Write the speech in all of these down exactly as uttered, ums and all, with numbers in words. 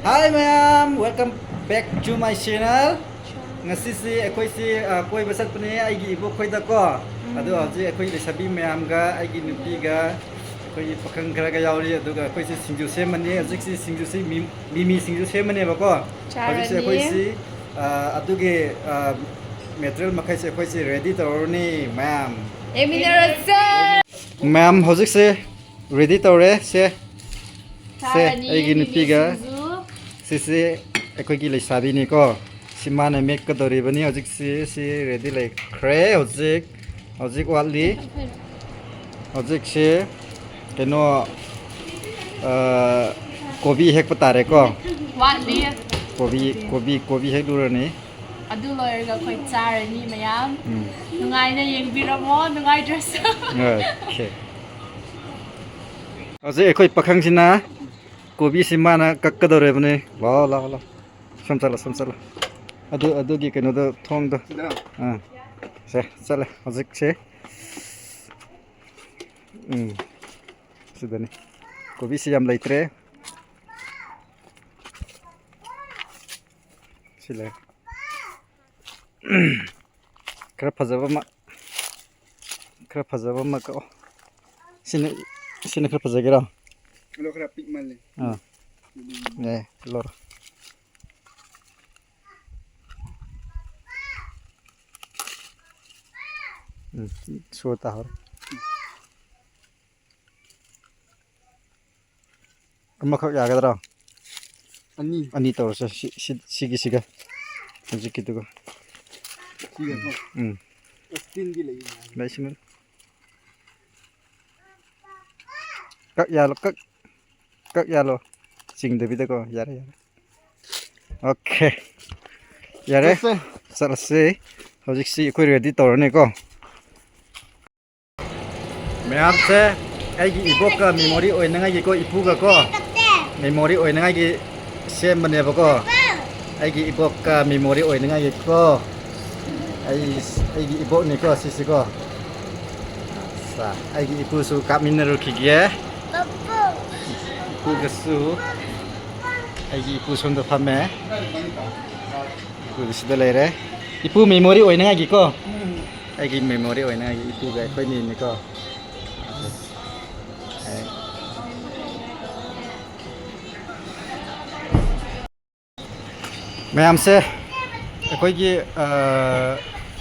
Hi ꯃꯌꯥꯝ, welcome back to my channel. ꯉꯁꯤꯁꯤ ꯑꯩꯈꯣꯏꯁꯤ, ꯑ, ꯀꯣꯏꯕ ꯆꯠꯄꯅꯦ ꯑꯩꯒꯤ ꯏꯕꯣꯛ ꯈꯣꯏꯗꯀꯣ꯫ ꯑꯗꯣ ꯍꯧꯖꯤꯛ ꯑꯩꯈꯣꯏ ꯂꯩꯁꯥꯕꯤ ꯃꯌꯥꯝꯒ, ꯑꯩꯒꯤ ꯅꯨꯄꯤꯒ, ꯑꯩꯈꯣꯏꯒꯤ ꯄꯥꯈꯪ ꯈꯔꯒ ꯌꯥꯎꯔꯤ꯫ ꯑꯗꯨꯒ ꯑꯩꯈꯣꯏꯁꯤ ꯁꯤꯡꯖꯨ ꯁꯦꯝꯃꯅꯤ꯫ ꯍꯧꯖꯤꯛꯁꯤ ꯁꯤꯡꯖꯨꯁꯤ ꯃꯤ-, ꯃꯤꯃꯤ ꯁꯤꯡꯖꯨ ꯁꯦꯝꯃꯅꯦꯕꯀꯣ꯫ ꯍꯧꯖꯤꯛꯁꯤ ꯆꯥꯔꯅꯤ꯫ ꯑꯩꯈꯣꯏꯁꯤ, ꯑ, ꯑꯗꯨꯒꯤ, ꯑ, material ꯃꯈꯩꯁꯦ ꯑꯩꯈꯣꯏꯁꯤ ready ꯇꯧꯔꯅꯤ ꯃꯌꯥꯝ꯫ ꯌꯦꯡꯃꯤꯟꯅꯔꯁꯦ꯫ ꯃꯌꯥꯝ ꯍꯧꯖꯤꯛꯁꯦ ready ꯇꯧꯔꯦ꯫ ꯁꯦ, ꯁꯦ, ꯆꯥꯔꯅꯤ ꯑꯩꯒꯤ ꯃꯤꯃꯤ ꯅꯨꯄꯤꯒ꯫ ꯁꯤꯡꯖꯨ꯫ ꯁꯤꯁꯦ ꯑꯩꯈꯣꯏꯒꯤ ꯂꯩꯁꯥꯕꯤꯅꯤꯀꯣ꯫ ꯁꯤ ꯃꯥꯅ ꯃꯦꯠꯀꯗꯧꯔꯤꯕꯅꯤ꯫ ꯍꯧꯖꯤꯛꯁꯤ ꯁꯤ ready ꯂꯩꯈ꯭ꯔꯦ꯫ ꯍꯧꯖꯤꯛ, ꯍꯧꯖꯤꯛ ꯋꯥꯠꯂꯤ꯫ ꯍꯧꯖꯤꯛꯁꯤ ꯀꯩꯅꯣ, ꯑ, ꯀꯣꯕꯤ ꯍꯦꯛꯄ ꯇꯥꯔꯦꯀꯣ꯫ ꯋꯥꯠꯂꯤ꯫ ꯀꯣꯕꯤ, ꯀꯣꯕꯤ, ꯀꯣꯕꯤ ꯍꯦꯛꯂꯨꯔꯅꯤ꯫ ꯑꯗꯨ ꯂꯣꯏꯔꯒ ꯑꯩꯈꯣꯏ ꯆꯥꯔꯅꯤ ꯃꯌꯥꯝ꯫ ꯎꯝ꯫ ꯅꯨꯡꯉꯥꯏꯅ ꯌꯦꯡꯕꯤꯔꯝꯃꯣ, ꯅꯨꯡꯉꯥꯏꯇ꯭ꯔꯁꯨ꯫ Okay꯫ ꯍꯧꯖꯤꯛ ꯑꯩꯈꯣꯏ ꯄꯥꯈꯪꯁꯤꯅ ꯀꯣꯕꯤꯁꯤ ꯃꯥꯅ ꯀꯛꯀꯗꯧꯔꯤꯕꯅꯤ꯫ ꯂꯥꯛꯑꯣ, ꯂꯥꯛꯑꯣ, ꯂꯥꯛꯑꯣ꯫ ꯁꯣꯝ ꯆꯠꯂꯣ, ꯁꯣꯝ ꯆꯠꯂꯣ꯫ ꯑꯗꯨ, ꯑꯗꯨꯒꯤ ꯀꯩꯅꯣꯗꯣ, ꯊꯣꯡꯗꯣ꯫ ꯁꯤꯗ? ꯑꯥ꯫ ꯁꯦ, ꯆꯠꯂꯦ ꯍꯧꯖꯤꯛꯁꯦ꯫ ꯎꯝ꯫ ꯁꯤꯗꯅꯤ꯫ ꯀꯣꯕꯤꯁꯤ ꯌꯥꯝ ꯂꯩꯇ꯭ꯔꯦ꯫ ꯁꯤ ꯂꯩ꯫ ꯈꯔ ꯐꯖꯕ ꯑꯃ, ꯈꯔ ꯐꯖꯕ ꯑꯃ ꯀꯛꯑꯣ꯫ ꯁꯤꯅ, ꯁꯤꯅ ꯈꯔ ꯐꯖꯒꯦꯔꯣ? ꯑꯗꯣ ꯈꯔ ꯄꯤꯛꯃꯜꯂꯦ꯫ ꯑꯥ꯫ ꯎꯝ꯫ ꯌꯥꯏ, ꯂꯧꯔꯣ꯫ ꯎꯝ, ꯁꯣ ꯇꯥꯍꯧꯔꯦ꯫ ꯑꯃꯈꯛ ꯌꯥꯒꯗ꯭ꯔꯣ? ꯑꯅꯤ꯫ ꯑꯅꯤ ꯇꯧꯔꯁꯦ, ꯁꯤ, ꯁꯤ, ꯁꯤꯒꯤꯁꯤꯒ ꯍꯧꯖꯤꯛꯀꯤꯗꯨꯒ꯫ ꯁꯤꯒꯀꯣ? ꯎꯝ꯫ ꯑꯦ, ꯇꯤꯟꯗꯤ ꯂꯩꯌꯦ꯫ ꯂꯩꯁꯅꯨ꯫ ꯀꯛ ꯌꯥꯜꯂꯣ, ꯀꯛ, ꯀꯛ ꯌꯥꯜꯂꯣ꯫ ꯆꯤꯡꯗꯕꯤꯗꯀꯣ꯫ ꯌꯥꯔꯦ, ꯌꯥꯔꯦ꯫ Okay꯫ ꯌꯥꯔꯦ꯫ ꯆꯠꯁꯦ꯫ ꯆꯠꯂꯁꯤ꯫ ꯍꯧꯖꯤꯛꯁꯤ ꯑꯩꯈꯣꯏ ready ꯇꯧꯔꯅꯤꯀꯣ꯫ ꯃꯌꯥꯝꯁꯦ ꯑꯩꯒꯤ ꯏꯕꯣꯛꯀ memory ꯑꯣꯏꯅꯉꯥꯏꯒꯤꯀꯣ, ꯏꯄꯨꯒꯀꯣ memory ꯑꯣꯏꯅꯉꯥꯏꯒꯤ ꯁꯦꯝꯕꯅꯦꯕꯀꯣ꯫ ꯑꯩꯒꯤ ꯏꯕꯣꯛꯀ memory ꯑꯣꯏꯅꯉꯥꯏꯒꯤꯀꯣ꯫ ꯑꯩ, ꯑꯩꯒꯤ ꯏꯕꯣꯛꯅꯤꯀꯣ ꯁꯤꯁꯤꯀꯣ꯫ ꯑꯠꯆꯥ, ꯑꯩꯒꯤ ꯏꯄꯨꯁꯨ ꯀꯥꯞꯃꯤꯟꯅꯔꯨꯈꯤꯒꯦ꯫ ꯏꯄꯨꯒꯁꯨ꯫ ꯑꯩꯒꯤ ꯏꯄꯨ ꯁꯣꯝꯗ ꯐꯝꯃꯦ꯫ ꯏꯄꯨꯗꯤ ꯁꯤꯗ ꯂꯩꯔꯦ꯫ ꯏꯄꯨ memory ꯑꯣꯏꯅꯉꯥꯏꯒꯤꯀꯣ꯫ ꯑꯩꯒꯤ memory ꯑꯣꯏꯅꯉꯥꯏꯒꯤ ꯏꯄꯨꯒ ꯑꯩꯈꯣꯏꯅꯤꯅꯤꯀꯣ꯫ ꯃꯌꯥꯝꯁꯦ ꯑꯩꯈꯣꯏꯒꯤ, ꯑ,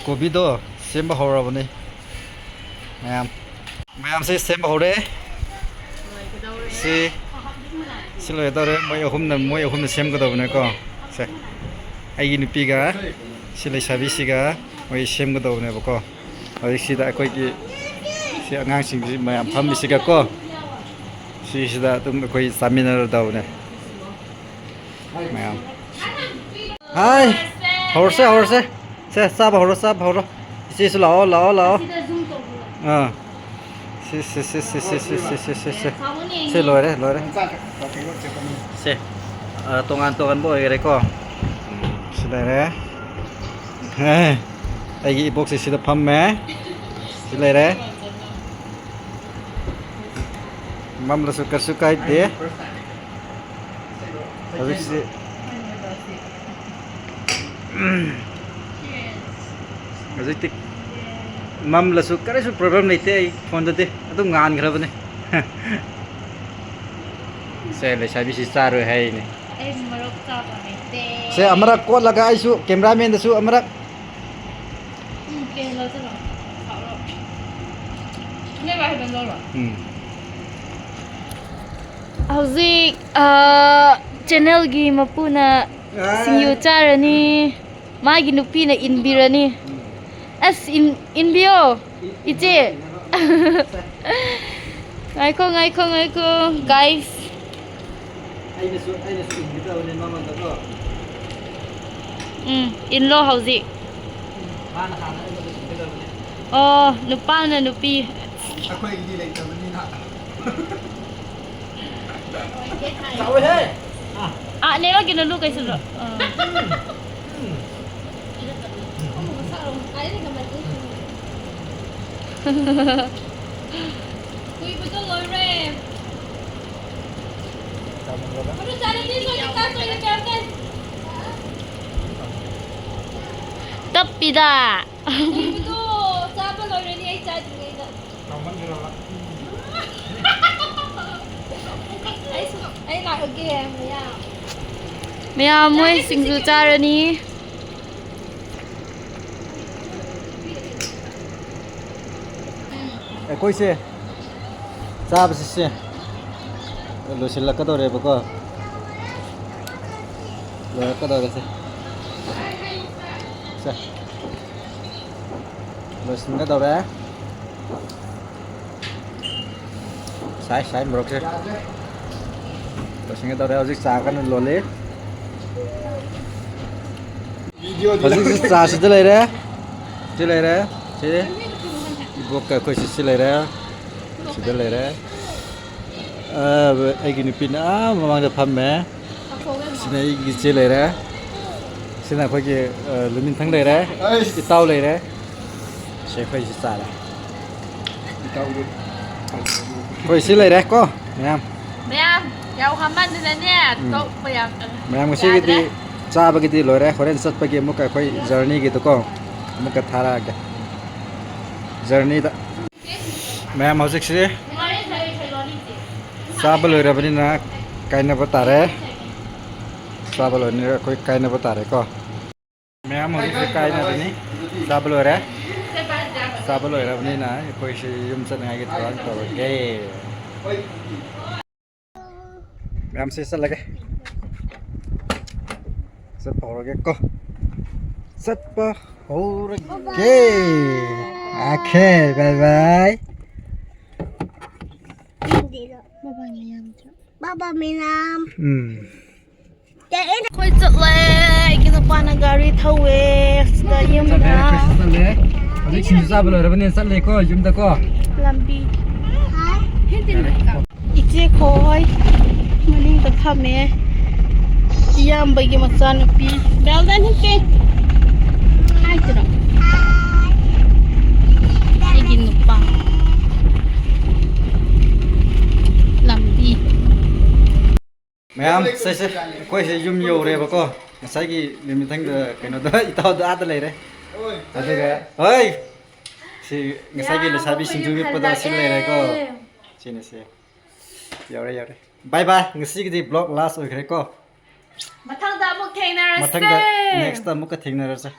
ꯀꯣꯕꯤꯗꯣ ꯁꯦꯝꯕ ꯍꯧꯔꯕꯅꯤ꯫ ꯃꯌꯥꯝ, ꯃꯌꯥꯝꯁꯦ ꯁꯦꯝꯕ ꯍꯧꯔꯦ꯫ ꯁꯤ, ꯁꯤ ꯂꯣꯏꯗꯧꯔꯦ꯫ ꯃꯣꯏ ꯑꯍꯨꯝꯅ, ꯃꯣꯏ ꯑꯍꯨꯝꯅ ꯁꯦꯝꯒꯗꯧꯕꯅꯦꯀꯣ꯫ ꯁꯦ, ꯑꯩꯒꯤ ꯅꯨꯄꯤꯒ ꯁꯤ ꯂꯩꯁꯥꯕꯤꯁꯤꯒ ꯃꯣꯏ ꯁꯦꯝꯒꯗꯧꯕꯅꯦꯕꯀꯣ꯫ ꯍꯧꯖꯤꯛꯁꯤꯗ ꯑꯩꯈꯣꯏꯒꯤ ꯁꯤ ꯑꯉꯥꯡꯁꯤꯡꯁꯤ ꯃꯌꯥꯝ ꯐꯝꯃꯤꯁꯤꯒꯀꯣ, ꯁꯤꯁꯤꯗ ꯑꯗꯨꯝ ꯑꯩꯈꯣꯏ ꯆꯥꯃꯤꯟꯅꯔꯗꯧꯕꯅꯦ ꯃꯌꯥꯝ꯫ ꯍꯥꯏ, ꯍꯧꯔꯁꯦ, ꯍꯧꯔꯁꯦ꯫ ꯁꯦ, ꯆꯥꯕ ꯍꯧꯔꯣ, ꯆꯥꯕ ꯍꯧꯔꯣ꯫ ꯏꯆꯦꯁꯨ ꯂꯥꯛꯑꯣ, ꯂꯥꯛꯑꯣ, ꯂꯥꯛꯑꯣ꯫ ꯑꯥ꯫ ꯁꯤ, ꯁꯤ, ꯁꯤ꯫ ꯁꯤ ꯂꯣꯏꯔꯦ, ꯂꯣꯏꯔꯦ꯫ ꯁꯤ, ꯑ, ꯇꯣꯉꯥꯟ ꯇꯣꯉꯥꯟꯕ ꯑꯣꯏꯈꯔꯦꯀꯣ꯫ ꯁꯤ ꯂꯩꯔꯦ꯫ ꯑꯦ, ꯑꯩꯒꯤ ꯏꯕꯣꯛꯁꯦ ꯁꯤꯗ ꯐꯝꯃꯦ꯫ ꯁꯤ ꯂꯩꯔꯦ꯫ ꯃꯝꯂꯁꯨ ꯀꯩꯁꯨ ꯀꯥꯏꯗꯦ꯫ ꯍꯧꯖꯤꯛꯁꯤ ꯍꯧꯖꯤꯛꯇꯤ ꯃꯝꯂꯁꯨ ꯀꯔꯤꯁꯨ problem ꯂꯩꯇꯦ꯫ ꯑꯩ phoneꯗꯗꯤ ꯑꯗꯨꯝ ꯉꯥꯟꯈ꯭ꯔꯕꯅꯦ꯫ ꯁꯦ, ꯂꯩꯁꯥꯕꯤꯁꯤ ꯆꯥꯔꯣꯏ ꯍꯥꯏꯅꯦ꯫ ꯑꯩ ꯃꯔꯣꯛ ꯆꯥꯕ ꯍꯩꯇꯦ꯫ ꯁꯦ, ꯑꯃꯔꯛ ꯀꯣꯠꯂꯒ ꯑꯩꯁꯨ cameramanꯗꯁꯨ ꯑꯃꯔꯛ꯫ ꯎꯝ, ꯀꯦꯟꯂꯣ ꯆꯠꯂꯣ꯫ ꯁꯥꯎꯔꯣ꯫ ꯅꯣꯏ ꯚꯥꯏ ꯍꯥꯏꯕ ꯂꯧꯔꯣ꯫ ꯎꯝ꯫ ꯍꯧꯖꯤꯛ, ꯑ, channelꯒꯤ ꯃꯄꯨꯅ ꯁꯤꯡꯖꯨ ꯆꯥꯔꯅꯤ꯫ ꯃꯥꯒꯤ ꯅꯨꯄꯤꯅ ꯏꯟꯕꯤꯔꯅꯤ꯫ ꯑꯁ, ꯏꯟ-, ꯏꯟꯕꯤꯌꯣ, ꯏꯆꯦ꯫ ꯉꯥꯏꯈꯣ, ꯉꯥꯏꯈꯣ, ꯉꯥꯏꯈꯣ, guys꯫ ꯑꯩꯅꯁꯨ, ꯑꯩꯅꯁꯨ ꯏꯟꯒꯗꯕꯅꯦ ꯃꯉꯣꯟꯗꯀꯣ꯫ ꯎꯝ, ꯏꯜꯂꯣ ꯍꯧꯖꯤꯛ꯫ ꯃꯥꯅ ꯍꯥꯟꯅ ꯑꯩꯉꯣꯟꯗ ꯏꯟꯒꯗꯕꯅꯦ꯫ ꯑꯣ, ꯅꯨꯄꯥꯅ ꯅꯨꯄꯤ꯫ ꯑꯩꯈꯣꯏꯒꯤꯗꯤ ꯂꯩꯇꯕꯅꯤꯅ꯫ ꯆꯥꯎꯋꯦꯍꯦ! ꯑꯥ, ꯅꯦꯔꯣ ꯀꯩꯅꯣ ꯂꯨ ꯀꯩꯁꯨ ꯂꯨ꯫ ꯑꯥ꯫ ꯀꯨꯏꯕꯗꯣ ꯂꯣꯏꯔꯦ꯫ ꯆꯥꯔꯗꯤ ꯂꯣꯏꯔꯦ꯫ ꯄꯤꯗ꯫ ꯁꯤꯡꯖꯨꯗꯣ ꯆꯥꯕ ꯂꯣꯏꯔꯅꯤ ꯑꯩ ꯆꯥꯗ꯭ꯔꯤꯉꯩꯗ꯫ ꯑꯩꯁꯨ, ꯑꯩ ꯂꯥꯛꯑꯒꯦ, ꯃꯌꯥꯝ꯫ ꯃꯌꯥꯝ ꯃꯣꯏ ꯁꯤꯡꯖꯨ ꯆꯥꯔꯅꯤ꯫ ꯑꯩꯈꯣꯏꯁꯦ ꯆꯥꯕꯁꯤꯁꯦ ꯂꯣꯏꯁꯤꯜꯂꯛꯀꯗꯧꯔꯦꯕꯀꯣ꯫ ꯂꯣꯏꯔꯛꯀꯗꯧꯔꯦꯁꯦ꯫ ꯁꯦ꯫ ꯂꯣꯏꯁꯤꯟꯒꯗꯧꯔꯦ꯫ ꯁꯥꯏ, ꯁꯥꯏ, ꯃꯣꯔꯣꯛꯁꯦ꯫ ꯂꯣꯏꯁꯤꯟꯒꯗꯧꯔꯦ꯫ ꯍꯧꯖꯤꯛ ꯆꯥ ꯀꯟꯅ ꯂꯣꯜꯂꯤ꯫ ꯍꯧꯖꯤꯛꯁꯤ ꯆꯥ ꯁꯤꯗ ꯂꯩꯔꯦ꯫ ꯁꯤ ꯂꯩꯔꯦ꯫ ꯁꯤ ꯏꯕꯣꯛꯀ ꯑꯩꯈꯣꯏꯁꯤ ꯁꯤ ꯂꯩꯔꯦ꯫ ꯁꯤꯗ ꯂꯩꯔꯦ꯫ ꯑ, ꯑꯩꯒꯤ ꯅꯨꯄꯤꯅ ꯑꯥ ꯃꯃꯥꯡꯗ ꯐꯝꯃꯦ꯫ ꯁꯤꯅ ꯑꯩꯒꯤ ꯏꯆꯦ ꯂꯩꯔꯦ꯫ ꯁꯤꯅ ꯑꯩꯈꯣꯏꯒꯤ, ꯑ, ꯂꯨꯃꯤꯟꯊꯪ ꯂꯩꯔꯦ꯫ ꯑꯩꯁ꯫ ꯏꯇꯥꯎ ꯂꯩꯔꯦ꯫ ꯁꯤ ꯑꯩꯈꯣꯏꯁꯤ ꯆꯥꯔꯦ꯫ ꯏꯇꯥꯎꯗꯨ꯫ ꯑꯩꯈꯣꯏ ꯁꯤ ꯂꯩꯔꯦ ꯀꯣ ꯃꯌꯥꯝ꯫ ꯃꯌꯥꯝ ꯌꯥꯎ ꯍꯥꯃꯟꯗꯅꯅꯦ, ꯎꯝ꯫ ꯇꯣꯛꯄ ꯌꯥꯝ ꯇꯜꯂꯦ꯫ ꯃꯌꯥꯝ ꯉꯁꯤꯒꯤꯗꯤ ꯌꯥꯗ꯭ꯔꯦ꯫ ꯆꯥꯕꯒꯤꯗꯤ ꯂꯣꯏꯔꯦ꯫ ꯍꯣꯔꯦꯟ ꯆꯠꯄꯒꯤ ꯑꯃꯨꯛꯀ ꯑꯩꯈꯣꯏ ꯖꯔꯅꯤꯒꯤꯗꯨꯀꯣ ꯑꯃꯨꯛꯀ ꯊꯥꯔꯛꯑꯒꯦ꯫ ꯖꯔꯅꯤꯗ꯫ ꯃꯌꯥꯝ ꯍꯧꯖꯤꯛꯁꯦ ꯆꯥꯕ ꯂꯣꯏꯔꯕꯅꯤꯅ ꯀꯥꯏꯅꯕ ꯇꯥꯔꯦ꯫ ꯆꯥꯕ ꯂꯣꯏꯔꯕꯅꯤꯅ ꯑꯩꯈꯣꯏ ꯀꯥꯏꯅꯕ ꯇꯥꯔꯦꯀꯣ꯫ ꯃꯌꯥꯝ ꯍꯧꯖꯤꯛꯁꯦ ꯀꯥꯏꯅꯔꯅꯤ꯫ ꯆꯥꯕ ꯂꯣꯏꯔꯦ꯫ ꯆꯥꯕ ꯂꯣꯏꯔꯕꯅꯤꯅ ꯑꯩꯈꯣꯏꯁꯦ ꯌꯨꯝ ꯆꯠꯅꯉꯥꯏꯒꯤ ꯊꯧꯔꯥꯡ ꯇꯧꯔꯒꯦ꯫ ꯃꯌꯥꯝꯁꯦ ꯆꯠꯂꯒꯦ꯫ ꯆꯠꯄ ꯍꯧꯔꯒꯦꯀꯣ꯫ ꯆꯠꯄ ꯍꯧꯔꯒꯦ꯫ Okay, bye bye꯫ Bye bye ꯃꯌꯥꯝ꯫ ꯕꯥꯏ ꯕꯥꯏ ꯃꯌꯥꯝ꯫ ꯎꯝ꯫ ꯑꯩꯈꯣꯏ ꯆꯠꯂꯦ꯫ ꯑꯩꯒꯤ ꯅꯨꯄꯥꯅ ꯒꯥꯔꯤ ꯊꯧꯋꯦ꯫ ꯁꯤꯗ ꯆꯠꯂꯦ, ꯌꯨꯝꯗ꯫ ꯑꯩꯈꯣꯏꯁꯨ ꯆꯠꯂꯦ꯫ ꯍꯧꯖꯤꯛ ꯁꯤꯡꯖꯨ ꯆꯥꯕ ꯂꯣꯏꯔꯕꯅꯤꯅ ꯆꯠꯂꯦꯀꯣ ꯌꯨꯝꯗꯀꯣ꯫ ꯂꯝꯕꯤ꯫ ꯏꯆꯦ ꯈꯣꯏ ꯃꯅꯤꯡꯗ ꯐꯝꯃꯦ꯫ ꯏꯌꯥꯝꯕꯒꯤ ꯃꯆꯥꯅꯨꯄꯤ꯫ ꯕꯦꯜꯗꯟ ꯍꯤꯞꯄꯦ꯫ ꯍꯥꯏꯁꯤꯔꯣ? ꯑꯩꯒꯤ ꯅꯨꯄꯥ꯫ ꯂꯝꯕꯤ꯫ ꯃꯌꯥꯝ ꯁꯦ, ꯁꯦ, ꯑꯩꯈꯣꯏꯁꯦ ꯌꯨꯝ ꯌꯧꯔꯦꯕꯀꯣ꯫ ꯉꯁꯥꯏꯒꯤ ꯅꯨꯃꯤꯊꯪꯗ ꯀꯩꯅꯣꯗ ꯏꯇꯥꯎꯗ ꯑꯥꯗ ꯂꯩꯔꯦ꯫ ꯑꯗꯨꯒ ꯍꯣꯏ, ꯁꯤ ꯉꯁꯥꯏꯒꯤ ꯌꯥ, ꯂꯩꯁꯥꯕꯤ ꯃꯈꯣꯏ ꯁꯤꯡꯖꯨ ꯌꯨꯝ ꯃꯦꯠꯄꯗꯣ ꯁꯤ ꯍꯜꯂꯛꯑꯦ꯫ ꯂꯩꯔꯦꯀꯣ꯫ ꯁꯤꯅ ꯁꯤ꯫ ꯌꯧꯔꯦ, ꯌꯧꯔꯦ꯫ ꯕꯥꯏ ꯕꯥꯏ꯫ ꯉꯁꯤꯒꯤꯗꯤ vlog last ꯑꯣꯏꯈ꯭ꯔꯦꯀꯣ꯫ ꯃꯊꯪꯗ ꯑꯃꯨꯛ ꯊꯦꯡꯅꯔꯁꯦ꯫ ꯃꯊꯪꯗ, next ꯑꯃꯨꯛꯀ ꯊꯦꯡꯅꯔꯁꯦ꯫